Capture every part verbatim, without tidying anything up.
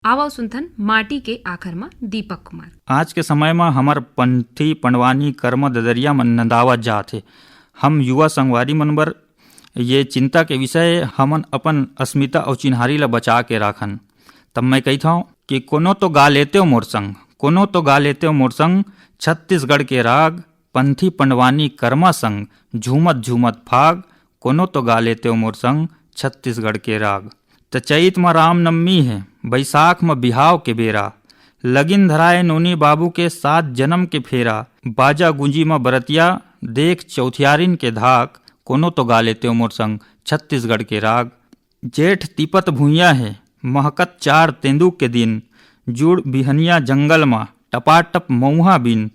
आवव सुनथन माटी के आखर म दीपक कुमार। आज के समय म हमर पंथी, पंडवानी, कर्मा, ददरिया मन नंदावत जात हे। हम युवा संगवारी मन बर ये चिंता के विषय हे, हमन अपन अस्मिता अउ चिन्हारी ल बचा के राखन। तब मैं कहिथंव कि कोनो तो गा लेतेव मोर संग, कोनो तो गा लेतेव मोर संग, छत्तीसगढ़ के राग, पंथी पंडवानी कर्मा संग, झूमत झूमत फाग, कोनो तो गा लेतेव मोर संग, छत्तीसगढ़ के राग। त चैत म रामनवमी हे, बैसाख म बिहाव के बेरा, लगिन धराए नोनी बाबू के सात जनम के फेरा, बाजा गुंजी म बरतिया, देख चौथियारिन के धाक, कोनो तो गा लेतेव मोर संग, छत्तीसगढ़ के राग। जेठ तिपत भुइयां हे, महकत चार तेंदू के दिन, जुड़ बिहनिया जंगल म, टपाटप मउहा बिन,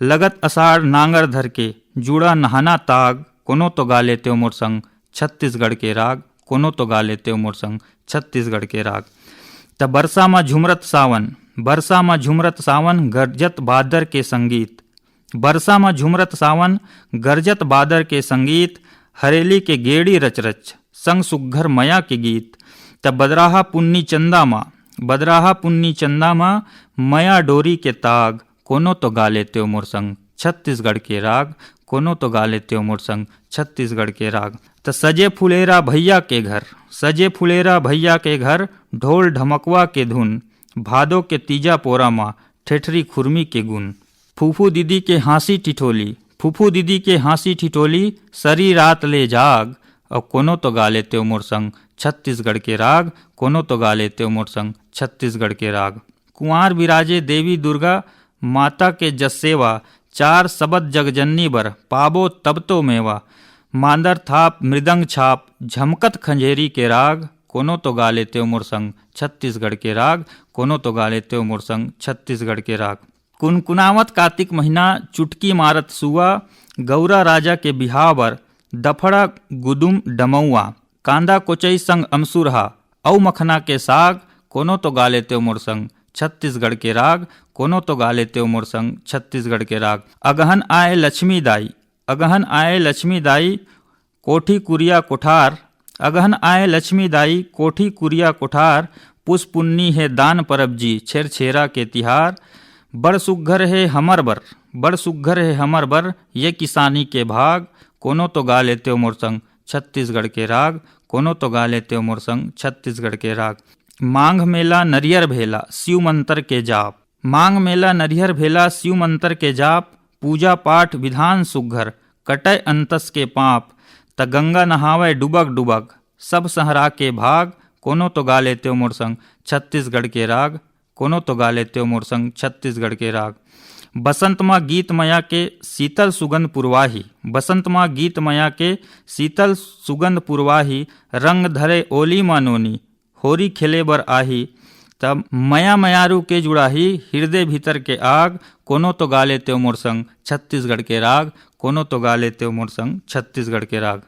लगत असाढ़ नांगर धर के, जुड़ा नहाना ताग, कोनो तो गा लेतेव मोर संग, छत्तीसगढ़ के राग, कोनो तो गा लेतेव मोर संग, छत्तीसगढ़ के राग। त बरसा म झुमरत सावन, बरसा म झुमरत सावन, गरजत बादर के संगीत, बरसा म झुमरत सावन, गरजत बादर के संगीत, हरेली के गेड़ी रच रच, संग सुग्घर मया के गीत। त बदराहा पुन्नी चंदा म, बदराहा पुन्नी चंदा म, मया डोरी के ताग, कोनो तो गा लेतेव मोर संग, छत्तीसगढ़ के राग, कोनो तो गा लेतेव मोर संग, छत्तीसगढ़ के राग। त सजे फुलेरा भैया के घर, सजे फुलेरा भैया के घर, ढोल ढमकवा के धुन, भादो के तीजा पोरा म, ठेठरी खुरमी के गुन। फूफू दीदी के हाँसी ठिठोली, फूफू दीदी के हाँसी ठिठोली, सरी रात ले जाग, अउ कोनो तो गा लेतेव मोर संग, छत्तीसगढ़ के राग, कोनो तो गा लेतेव मोर संग, छत्तीसगढ़ के राग। कुंवार बिराजे देवी दुर्गा, माता के जस सेवा, चार सबद जगजननी बर, पाबो तब तो मेवा। मांदर थाप, मृदंग छाप, झमकत खंजेरी के राग, कोनो तो गा लेतेव मोर संग, छत्तीसगढ़ के राग, कोनो तो गा लेतेव मोर संग, छत्तीसगढ़ के राग। कुनकुनावत कातिक महीना, चुटकी मारत सुआ, गौरा राजा के बिहाव बर, दफड़ा गुदुम डमउआ, कांदा कोचई संग अमसुरहा, अउ मखना के साग, कोनो तो गा लेतेव मोर संग, छत्तीसगढ़ के राग, कोनो तो गा लेतेव मोर संग, छत्तीसगढ़ के राग। अगहन आए लक्ष्मी दाई, अगहन आए लक्ष्मी दाई, कोठी कुरिया कोठार, अगहन आए लक्ष्मी दाई, कोठी कुरिया कोठार, पुस पुन्नी हे दान परब जी, छेरछेरा के तिहार। बड़ सुग्घर हे हमर बर, बड़ सुग्घर हे हमर बर, ये किसानी के भाग, कोनो तो गा लेतेव मोर संग, छत्तीसगढ़ के राग, कोनो तो गा लेतेव मोर संग, छत्तीसगढ़ के राग। मांग मेला नरियर भेला, शिव मंतर के जाप, मांग मेला नरियर भेला, शिव मंतर के जाप, पूजा पाठ विधान सुग्घर, कटय अंतस के पाप, त गंगा नहावय डुबक डुबक, सब सहरा के भाग, कोनो तो गा लेतेव मोर संग, छत्तीसगढ़ के राग, कोनो तो गा लेतेव मोर संग, छत्तीसगढ़ के राग। बसंत मा गीत मया के शीतल सुगंध पुरवाही, बसंत मा गीत मया के शीतल सुगंध पुरवाही, रंग धरे ओली मा नोनी, होरी खेले बर आही, तब मया मयारू के जुड़ाही, हिरदे भीतर के आग, कोनो तो गा लेतेव मोर संग, छत्तीसगढ़ के राग, कोनो तो गा लेतेव मोर संग, छत्तीसगढ़ के राग।